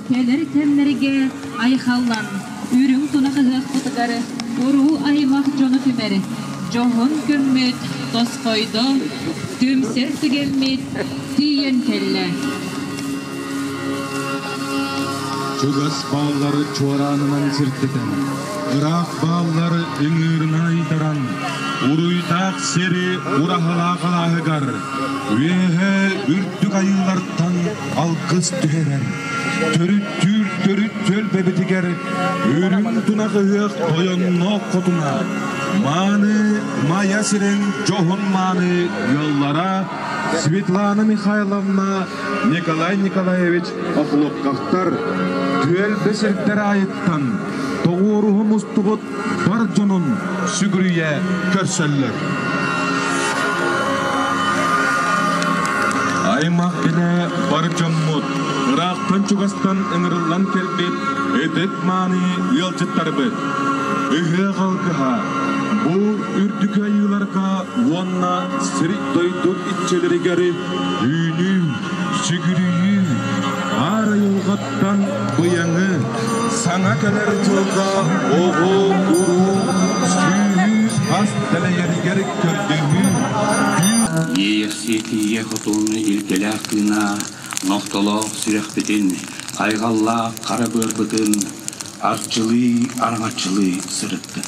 Кэлэр кэмнэргэ айхаллан, үрүҥ тунах ыһыахпытыгар уруу аймах дьону түмэр, дьоһун күммүт тосхойдо, түмсэр түгэммит тиийэн кэллэ. Чугас бааллары чуораанынан сирдэтэн, ыраах бааллары ыҥыырынан ыйдаран, уруйдаах сири ураһалаах алааһыгар, үөһэ үрдүк айыылартан алгыс түһэрэр, төрүттүүр төрүт түөлбэбитигэр үрүҥ тунах ыһыах тойонноох хотуна, мааны Майа сирин дьоһун мааны ыаллара Светлана Михайловна, Николай Николаевич Охлопковтар түөлбэ сирдэр аайыттан тоҕуоруһу мустубут бар дьонун сүгүрүйэ көрсөллөр. Аймах билэ бар дьоммут ыраахтан-чугастан ыҥырыллан кэлбит ытык-мааны ыалдьыттарбыт. Ыһыах алгыһа бу үрдүкү айыыларга уонна сир-дойду иччилэригэр үүнүү, сүгүрүйүү, аар айылҕаттан быйаҥы, саҥа кэлэр дьылга оҕо-уруу, сүөһү-ас дэлэйэригэр көрдөһүү, Иэйэхсиэтийэ хотун илгэлээх тыына, нохтолоох сүрэхпитин, хайҕаллаах хара быарбытын арчылыы, араҥаччылыы сырытты.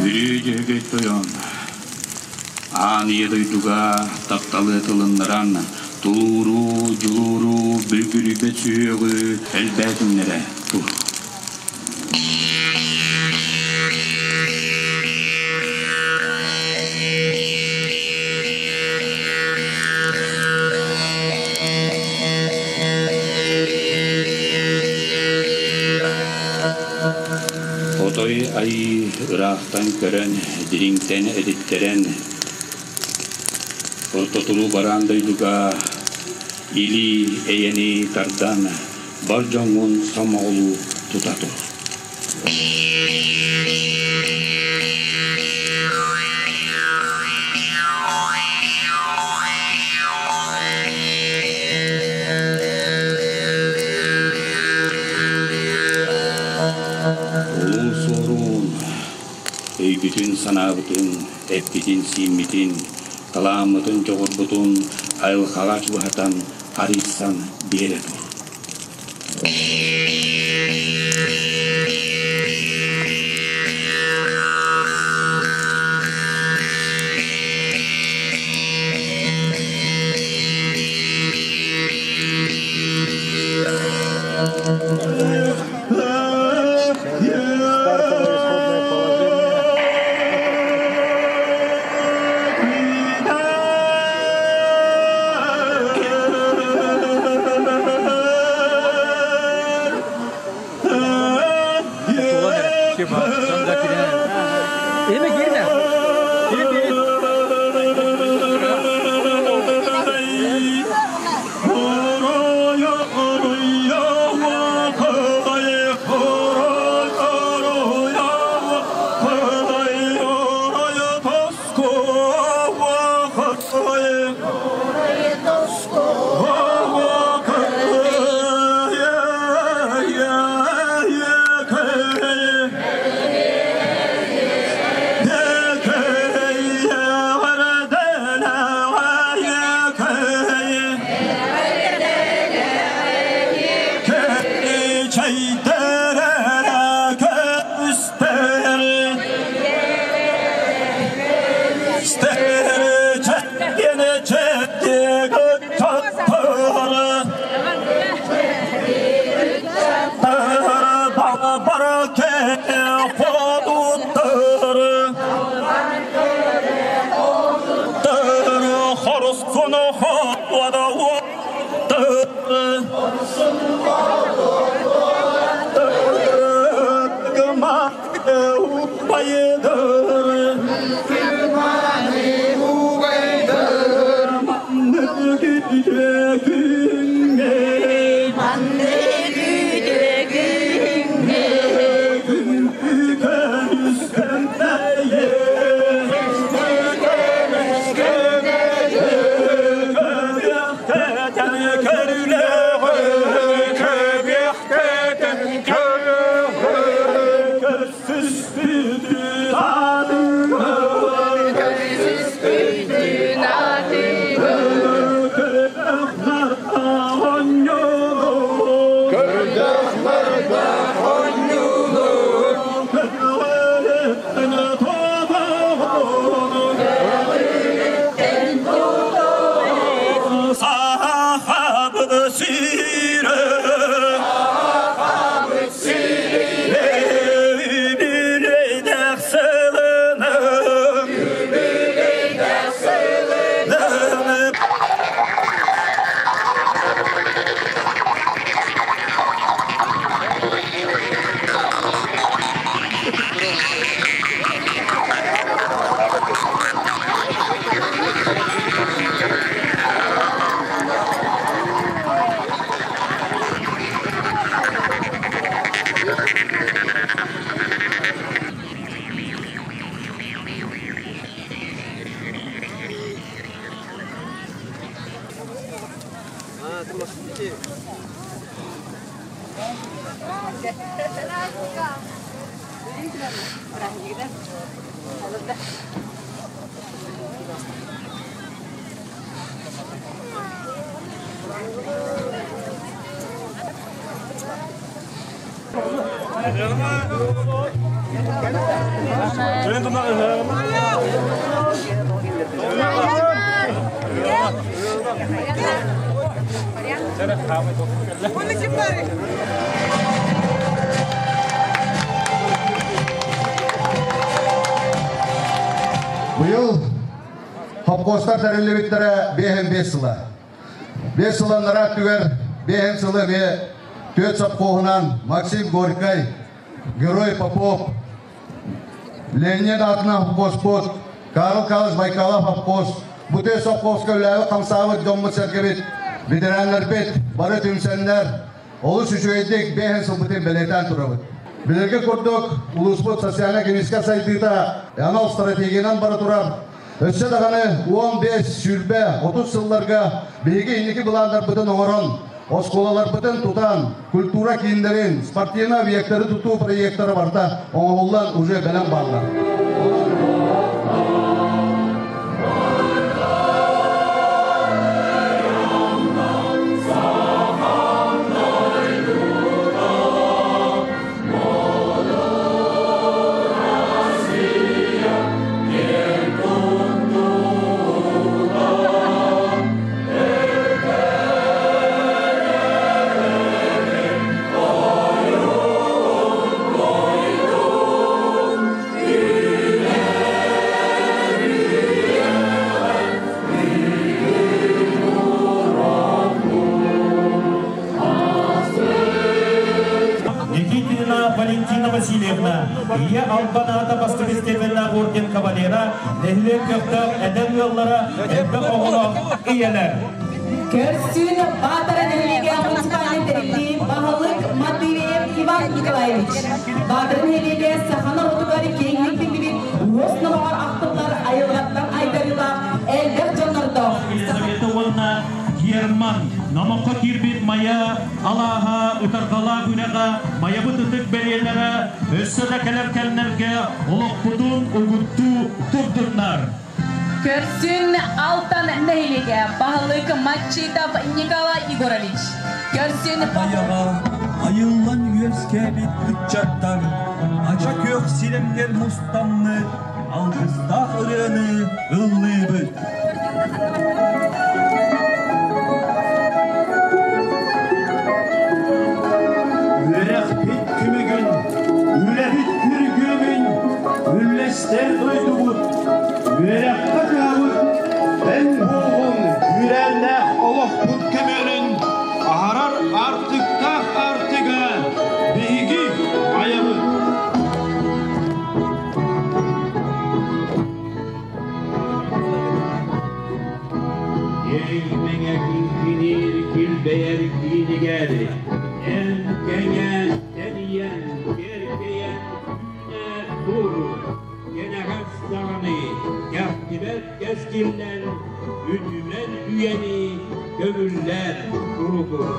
Үрүү Дьөһөгөй тойон, аан ийэ дойдуга тапталы тылыннаран, тулууру, дьулууру, бүлгүрүйбэт сүһүөҕү элбээтиннэрэ тур. Отой айыы ыраахтан көрөн, дириҥтэн этиттэрэн, ортотулуу бараан дойдуга илии эйэни тардан, бар дьоҥҥун сомоҕолуу тута тур. Улуу Суоруун өйбүтүн-санаабытын, эппитин-сииммитин, талааммытын-дьоҕурбутун айылҕаҕа чугаһатан арыйсан биэрэ тур. Стартовое исходное положение. Быйыл хопкуостар тэриллибиттэрэ биэһин биэс сыла. Биэс сыланнара өттүгэр биэһин сылы эмиэ түөрт сопхуоһунан Максим Горькай, Герой Попов, Леонид аатынан хопкуоспут, Карл Карлович Байкалов хопкуос, бу түөрт сопхуоска үлээбит хамсаабыт дьоммут-сэргэбит, ветераннарбыт бары түмсэннэр олус үчүгэйдик биэһин сылбытын бэлиэтээн турабыт. Билэргэ курдук, улууспут социально-экономическай сайдыыта анал стратегиянан бара турар. Өссө даҕаны 15, 20, 30 сылларга биһиги инники былааннарбытын оҥорон, оскуолаларбытын тутан, культура кииннэрин, спортивный объектары тутуу проектара барыта оҥоһуллан уже бэлэм бааллар. Никитина Валентина Васильевна, Ийэ албан аата бастакы степеннээх орден кавалера, нэһилиэк көхтөөх эдэр ыаллара, элбэх оҕолоох ийэлэр. Көрсүүн Баатара нэһилиэгэ муниципальнай тэриллии баһылык Матвеев Иван Николаевич. Баатара нэһилиэгэ саха норуотугар киэҥник биллибит уос номоҕор ахтыллар айылҕаттан айдарыылаах элбэх дьоннордоох. Елизавета уонна Герман номоххо киирбит Майа алааһа, ытарҕалаах үрэҕэ, Майабыт ытык бэлиэлэрэ өссө да кэлэр кэмнэргэ олохпутун угуттуу турдуннар. Көрсүн Алтан нэһилиэгэ баһылык Матчитов Николай Егорович. Көрсүн Айаҕа айыллан үөскээбит ыччаттар ача күөх сирэмҥэр мустаммыт алгыстаах ырыаны ыллыыбыт. Үөрэхпит түмүгүн, үлэбит күргүөмүн үллэстэр дойдубут, үөрэххэ кыһабыт, эн буолуҥ күүрээннээх олохпут көмөлүн аһарар аартыктаах аартыга биһиги айабыт. Киэҥ мэҥэ киҥкиниир килбэйэр киинигэр эн кэҥээн, тэнийэн, киэркэйэн үүнэ тур, кэнэҕэс даҕаны кэхтибэт кэскиллэн, үтүмэн үйэни көҥүллээн. Бэр куруутун.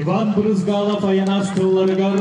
Иван Брызгалов айанас тылларыгар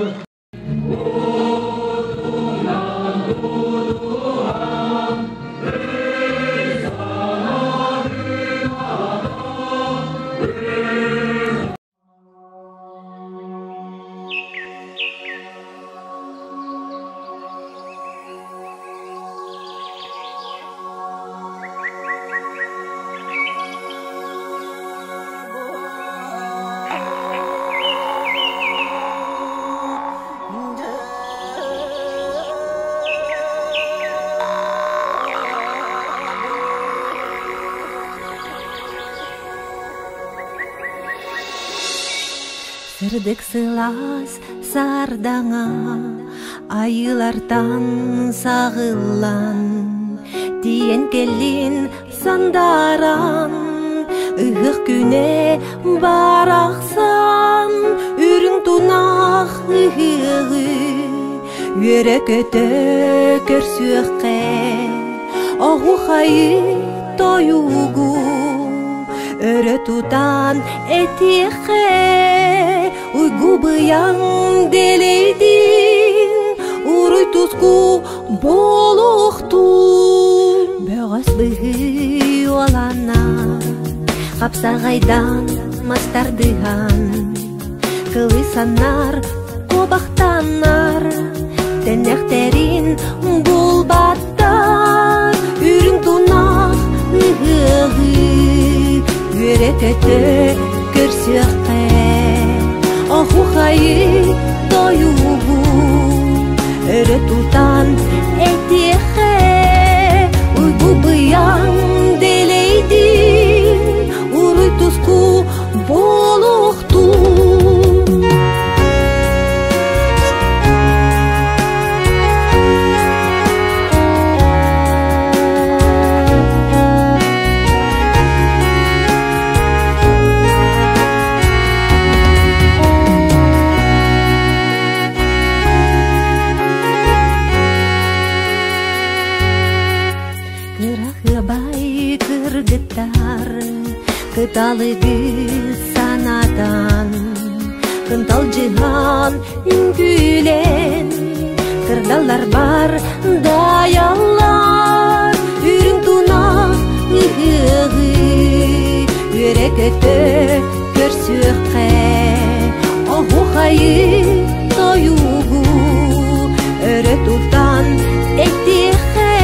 Сырдык сылаас сардаҥа айыылартан саҕыллан тиийэн кэллин сандааран ыһыах күнэ барахсан үрүҥ тунах ыһыаҕы үөрэ-көтө көрсүөххэ оһуохайы тойугу өрө тутан этиэххэ уйгу быйаҥ дэлэйдин уруй туску буолуохтун бөҕөс быһыы уолана хапсаҕайдан мастардыһан кылысаннар куобахтаннар тэннэхтэрин булбаттар үрүҥ тунах ыһыаҕы үөрэ-көтө көрсүөххэ оһуохайы тойугу өрө тутан этиэххэ уйгу быйаҥ дэлэйдин уруй туску буолуохтун. Кырахыбай кыргыттар кыталыгы санатан кынталдьыһан үҥкүүлэн кырдаллар бар даяллар үрүҥ тунах ыһыаҕы үөрэ-көтө көрсүөххэ оһуохайы тойугу өрө тутан этиэххэ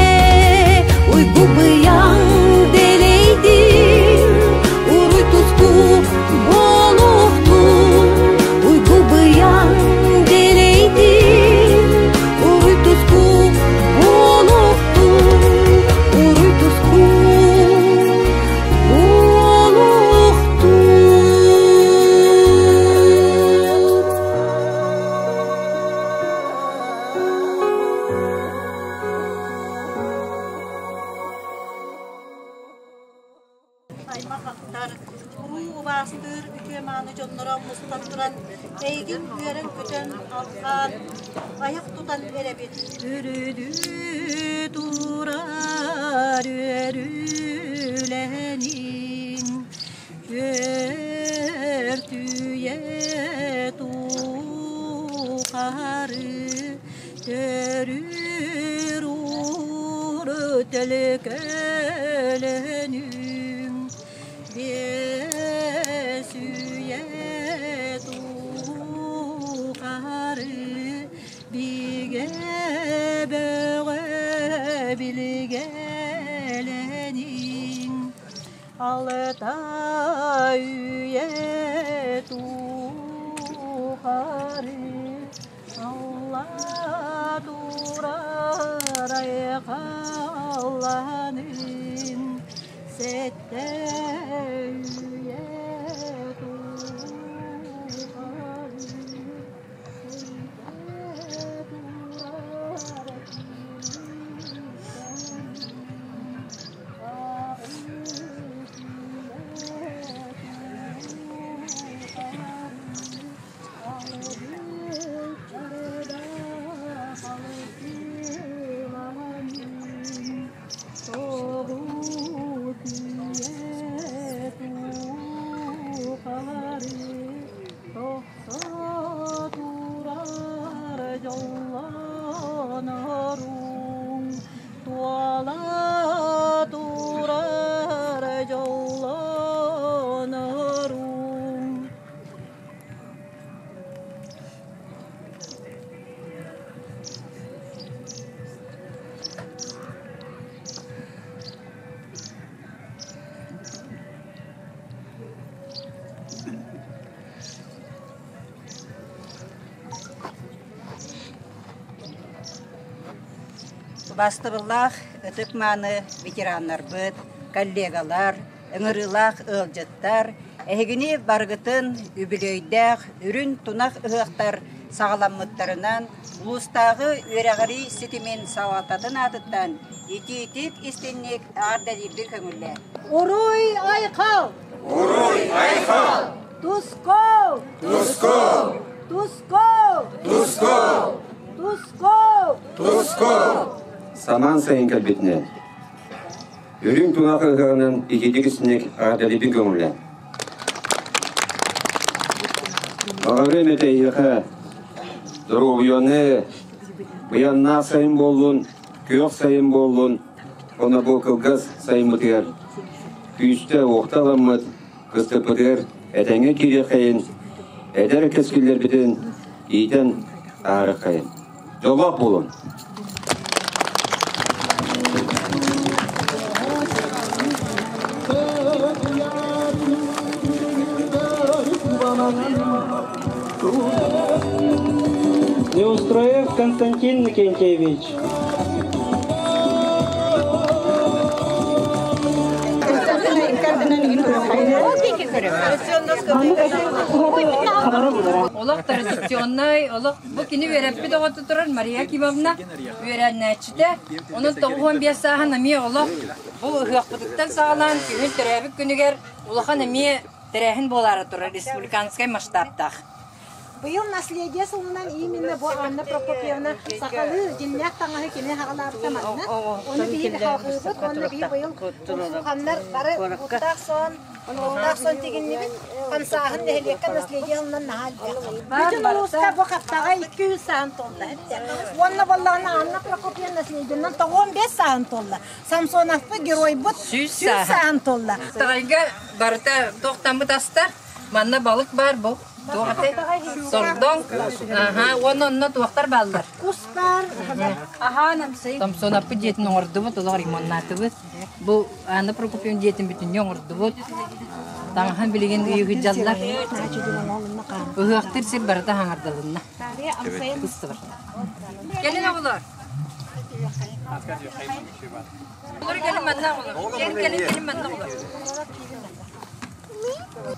уйгу быйаҥ дэлэйдин уруй туску буолуохтун уйгу быйаҥ дэлэйдин уруй туску буолуохтун уруй туску буолуохтун. Эйигин үөрэн-көтөн алҕаан, айах тутан эрэбит. Үрүдүү турар үөрүүлэниҥ, Өртүйэ тухары төрүүр ууру төлкөлөнүҥ. Биэс үйэ тухары бигэ бөҕө билгэлэниҥ, алта үйэ тухары алла турар айхалланыҥ, сэттэ үйэ тухары Туола турар дьоллонорум. Убаастабыллаах ытык-мааны ветераннарбыт, коллегалар, ыҥырыылаах ыалдьыттар, эһигини барыгытын үбүлүөйдээх үрүҥ тунах ыһыахтар саҕаламмыттарынан улуустааҕы үөрэҕирии ситимин салалтатын аатыттан итиитик истиҥник эҕэрдэлиирбин көҥүллээ. Уруй айхал! Уруй айхал! Туско! Туско! Туско! Туско! Туско! Туско! Самаан сайын кэлбитинэн, үрүҥ тунах ыһыаҕынан итиитик истиҥник эҕэрдэлиибин көҥүллээн. Баҕарыам этэ эйиэхэ доруобуйаны, быйаннаах сайын буоллун, күөх сайын буоллун, уонна бу кылгас сайыммытыгар күүстэ-уохта ыламмыт кыстыкпытыгар этэҥҥэ киириэххэйин, эдэр кэскиллэрбитин иитэн аарыххайын. Дьоллоох буолун! Неустроев Константин Никентьевич. Олох традиционнай, олох бу кини үөрэппит оҕото турар Мария Кимовна үөрэнээччитэ. Онон 95 сааһын эмиэ олох бу ыһыахпытыттан саҕалаан күһүн төрөөбүт күнүгэр улахан эмиэ тэрээһин буолаары турар республиканскай масштабтаах. Быйыл наследие сылынан именно бу Анна Прокопьевна сахалыы дьиннээх таҥаһы кини хаҕалаабыта манна. Ону биһиги халҕыыбыт уонна биһи быйыл улаханнар бары уттаах сон, уттаах сон тигиннибит. Хамсааһын нэһилиэккэ наследие сылынан наһаа элбэх. Бүтүн улууска бу хаптаҕа 200 саһын туолла. Уонна буоллаҕына Анна Прокопьевна наследиенан 95 саһын туолла. Самсоновпыт геройбут 100 саһын туолла. Таҕайга барыта тохтаммыт астар. Манна балык баар бу. Туох этэй? Сордоҥ. Аха, уонна онно туохтар бааллар? Кус баар. Томсонаппыт дьиэтин оҥордубут, олох ремоннаатыбыт. Бу Анна Прокопьевна дьиэтин бүтүннүү оҥордубут. Таҥаһын билигин ыйыгыдьаллар. Ыһыахтыыр сир барыта хаҥардылынна. Кыстыбар. Кэлин оҕолор. Олор кэлин манна оҕолор. Кэлин кэлин кэлин манна оҕолор.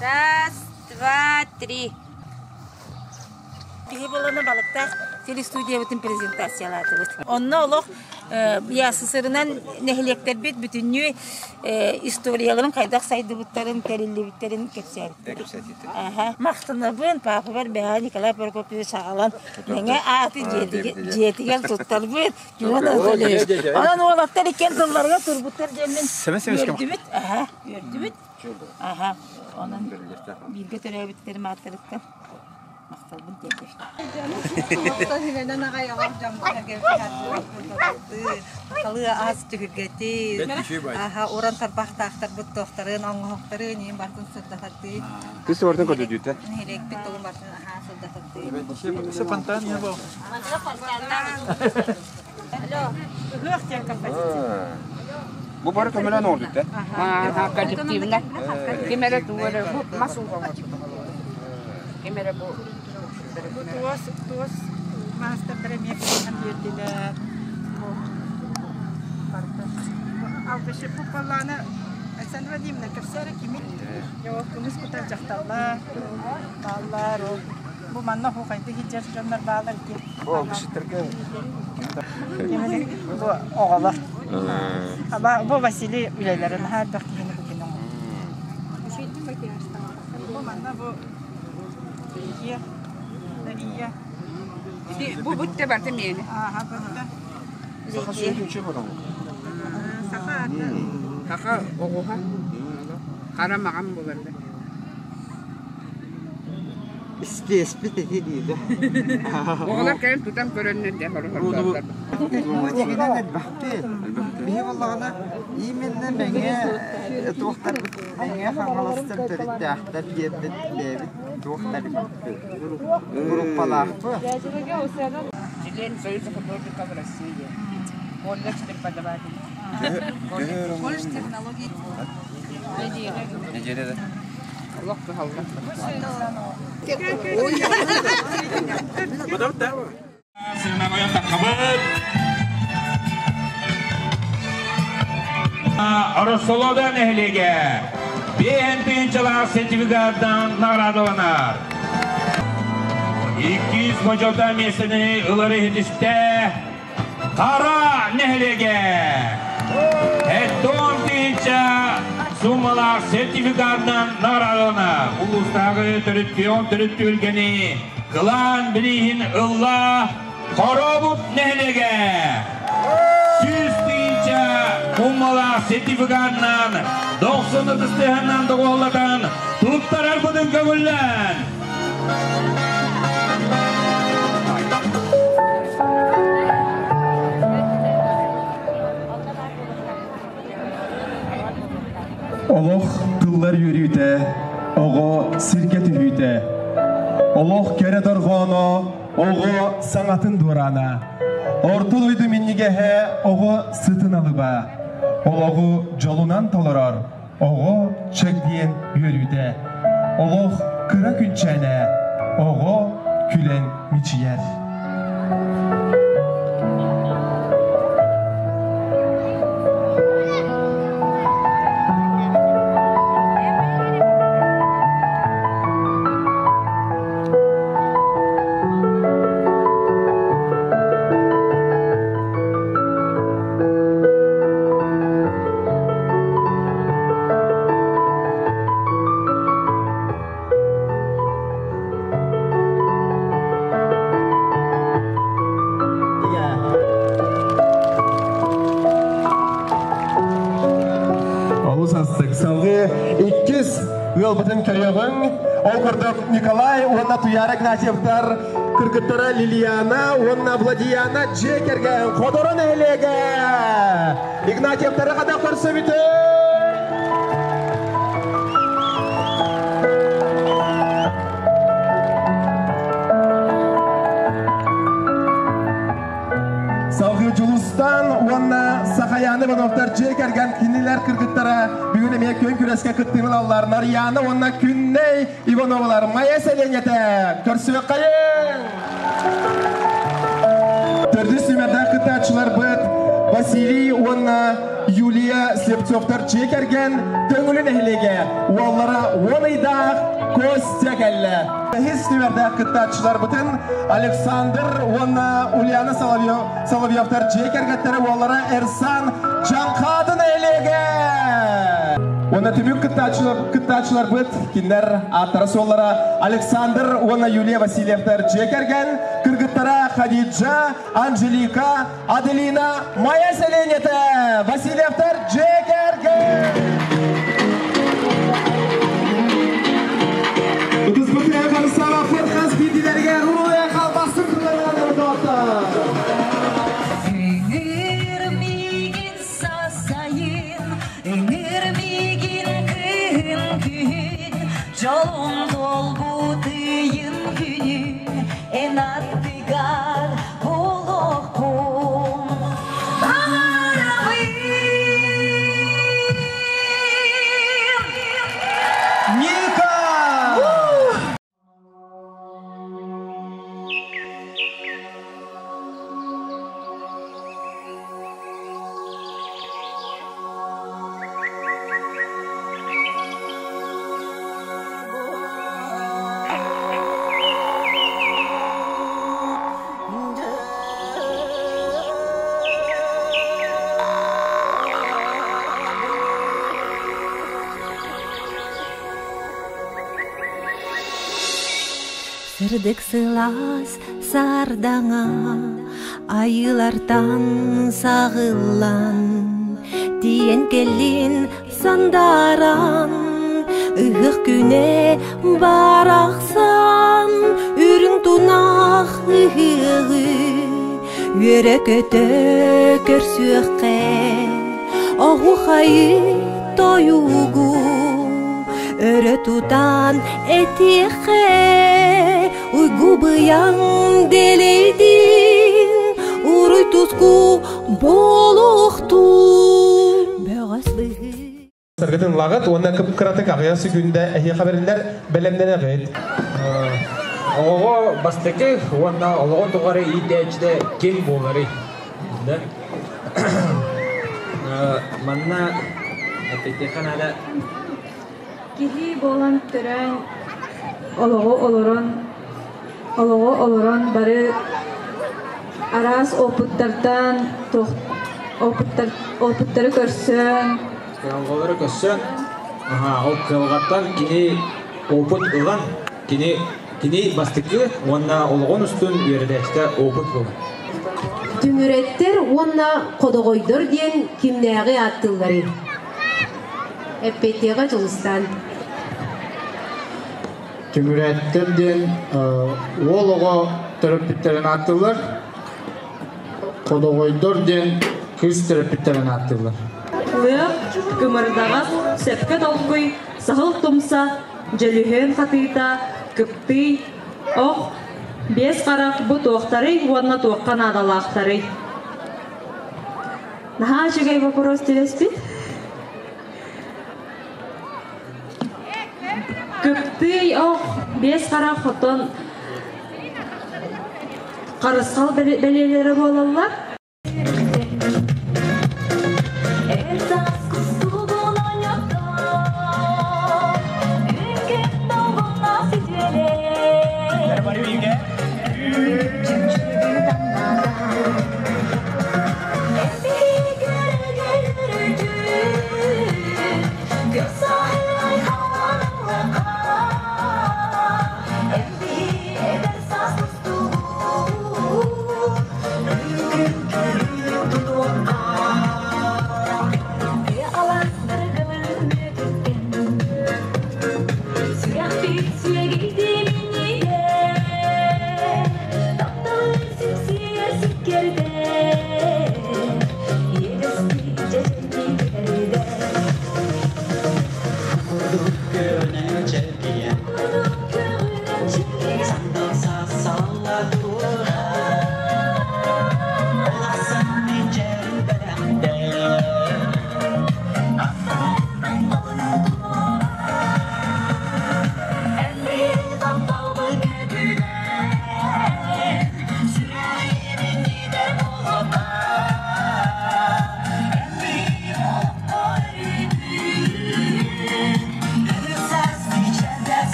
Раз, два, три. Биһи болону балыктаах телестудиябытын презентациялаатыбыт. Онно олох ЯССРынан нэһилиэктэрбит бүтүннүү историяларын хайдах сайдыбыттарын, тэриллибиттэрин кэпсээбиттэр. Махтанабын паапабар бэҕэһээ Николай Прокопьевич аҕалан мэҥэ ааты дьиэтигэр туттарбыт. Онон уолаттар иккиэн тылларыгар турбуттар диэммин үөрдүбүт. Үөрдүбүт. Аха, онон бииргэ төрөөбүттэрим ааттарыттан махталбын тиэрдэбин. Халыы ас түһүлгэтин, аха уран тарбахтаахтарбыт туохтарын, оҥоһуктарын иин бартын сырдатардыы. Кыс бартын көрдөдүүтэ. Нэһилиэкпит тугун бартын аха сырдатардыы. Фонтан не был. Ыһыах диэн композиция. Бу бары көмөлөөн оҥордут да? Коллективно. Ким эрэ тугу эрэ бу мас ууга оҥорбут. Ким эрэ бу Бу туос туос маастардара эмиэ кыттан биэрдилэр. Бу барыта. Алгысчыппыт буоллаҕына Александра Владимировна кэпсээ кими? Ол кымыс кутар дьахталлар бааллар. Ол бу манна оһуохайдыы сылдьар дьоннор бааллар ити. Бу алгысчыттарга Бу оҕолор. Бу Василий үлэлэрин наһаа элбэх киһини бу кини оҥорбут. Бу манна бу Ия, Ия. Бу бутта барта миэнэ. Ааха бутта. Саха сүүрүнчү баран. Саха аты. Саха оҕуһа. Хара маҕан буоларда. Истиэспит ити диибэ. Оҕолор кэлэн тутан көрөннөр дэ хорохордооллор. Дьиҥинэн элбэхтин. Биһи буоллаҕына именно Мэҥэ туохтарбыт Мэҥэ Хаҥаластар төрүттээхтэр диэбит бэйэбит туохтарбыт группалаахпыт. Член Союза художников России. Колледж преподаватель. Колледж технологий. Неделя да? Олох кыһалла. Ороссолода нэһилиэгэ биэһэн тыһыынчалаах сертификатынан наҕараадаланар. Иккис модьолта миэстэни ылары иһитистэ Хара нэһилиэгэ. Эттон тыһыынча суумалаах сертификатынан наҕараадаланар. Улуустааҕы төрүт төрүт түһүлгэни кылаан бирииһин ылла Хоробут нэһилиэгэ. 100 тыһыынча суумалаах сертификатынан дохсун ытыстыһаннан доҕуһаллатан туттарарбытын көҥүллээн. Олох тыллар үөрүүтэ, оҕо сиргэ түһүүтэ. Олох кэрэ дорҕооно, оҕо саҥатын дуораана. Орто дойду минньигэһэ, оҕо сытын алыба. Олоҕу дьолунан толорор, оҕо чэгдиэн үөрүүтэ. Олох кыра күнчээнэ, оҕо күлэн мичийэр. Олус астык. Салгыы иккис ыалбытын көрүөҕүҥ. Ол курдук Николай уонна Туяра Игнатьевтар кыргыттара Лилиана уонна Владияна дьиэ кэргэн Ходоро нэһилиэгэ Игнатьевтары хата көрсөбүтүн! Салгыы Дьулустан уонна Сахаяны Ивановтар дьиэ кэргэн кинилэр кыргыттара бүгүн эмиэ күөн күрэскэ кыттыыны ылаллар. Нарьяна уонна Күннэй Ивановалар Майа сэлиэнньэтэ көрсүөххэйиҥ! Төрдүс нүмердээх кыттааччыларбыт Василий уонна Юлия Слепцовтар дьиэ кэргэн Төҥүлү нэһилиэгэ уоллара уон ыйдаах Костя кэллэ. Бэһис нүмердээх кыттааччыларбытын Александр уонна Ульяна Соловьевтар дьиэ кэргэттэрэ уоллара Эрсан Дьаҥхаады нэһилиэгэ. Уонна түмүк кыттааччыларбыт кинилэр ааттара-суоллара Александр уонна Юлия Васильевтар дьиэ кэргэн кыргыттара Хадиджа, Анжелика, Аделина Майа сэлиэнньэтэ Васильевтар дьиэ кэргэн! Ытыспытыгар харыстаабаппыт хас биирдилэригэр уруй халбастын тылларынан Ыҥыр миигин сасайын, ыҥыр миигин кыһын күһүн, дьолум туолбут ыйын күнүн, эн аттыгар буолуохпун. Баҕарабын. Ника! Сырдык сылаас сардаҥа айыылартан саҕыллан тиийэн кэллин сандааран ыһыах күнэ барахсан үрүҥ тунах ыһыаҕы үөрэ-көтө көрсүөххэ оһуохайы тойугу өрө тутан этиэххэ уйгу быйаҥ дэлэйдин уруй туску буолуохтун бөҕөс быһыы Саргытын лагыт уонна кып-кыратык аҕыйах секүндэ эһиэхэ бэриллэр бэлэмнэнэҕит. Оҕоҕо бастакы уонна олоҕун тухары иитээччитэ ким буоларый? Да? Манна эппиттиэххэ наада. Киһи буолан төрөөн, олоҕу олорон, олоҕу олорон бары араас опыттартан, опыттар, опыттары көрсөн, Кыһалҕалары көрсөн, ол кыһалҕаттан кини опыт ылан, кини кини бастакы уонна олоҕун устун үөрэтээччитэ опыт буолар. Түҥүрэттэр уонна ходоҕойдор диэн кимнээҕи ааттыылларый? Эппиэттиэҕэ Дьулустаан. Түҥүрээттэр диэн уол оҕо төрөппүттэрин ааттыыллар. Ходоҕойдор диэн кыыс төрөппүттэрин ааттыыллар. Лыах, кымырдаҕас, сөпкө толкуй, саһыл тумса, дьөлүһүөн хатыыта, кыптый, ох, биэс харах бу туохтарый уонна туохха наадалаахтарый? Наһаа үчүгэй вопрос түбэспит. Кыптый ох, биэс харах хотон харысхал бэлиэлэрэ буолаллар.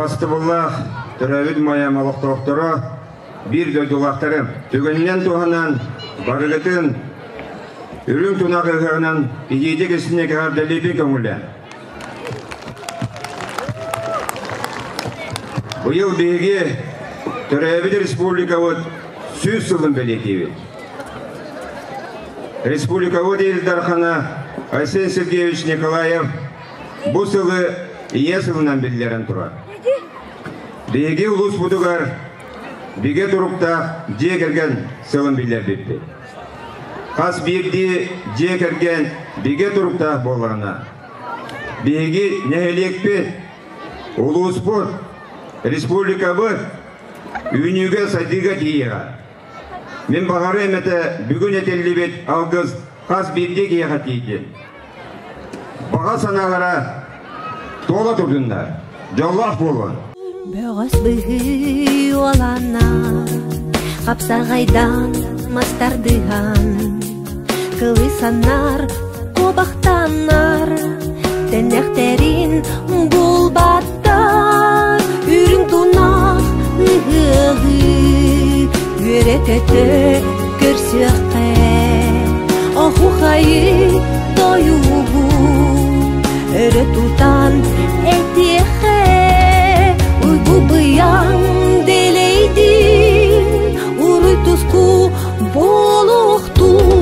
Убастыбыллаах төрөөбүт Майам олохтоохторо, биир дойдулаахтарым, түгэнинэн туһанан барыгытын үрүҥ тунах ыһыаҕынан итиитик истиҥник эҕэрдэлиибин көҥүлэ. Быйыл биһиги төрөөбүт республикабыт 100 сылын бэлиэтиибит. Республикабыт Ил Дархана Айсен Сергеевич Николаев бу сылы Ийэ сылынан биллэрэн турар. Биһиги улууспутугар бигэ туруктаах дьиэ кэргэн сылын биллэрбиппит. Хас биирдии дьиэ кэргэн бигэ туруктаах буоллаҕына, биһиги нэһилиэкпит, улууспут, республикабыт үүнүүгэ-сайдыыга тиийиэҕэ. Мин баҕарыам этэ бүгүн этиллибит алгыс хас биирдии киһиэхэ тиийдин. Баҕа санаалара туола турдуннар, дьоллоох буолун. Бөҕөс быһыы уолана хапсаҕайдан мастардыһан кылысаннар куобахтаннар тэннэхтэрин булбаттар үрүҥ тунах ыһыаҕы үөрэ-көтө көрсүөххэ оһуохайы тойугу өрө тутан этиэххэ уйгу быйаҥ дэлэйдин уруй туску буолуохтун.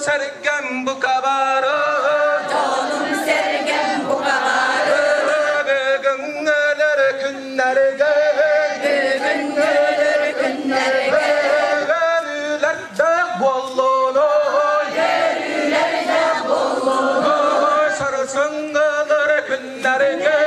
сэргэм букабары Дьонум сэргэм букабары Бүгүҥҥүлэр күннэргэ Бүгүҥҥүлэр күннэргэ Өрүүлэрдээх буоллунуй Өрүүлэрдээх буоллунуй Сарсыҥҥылар күннэргэ.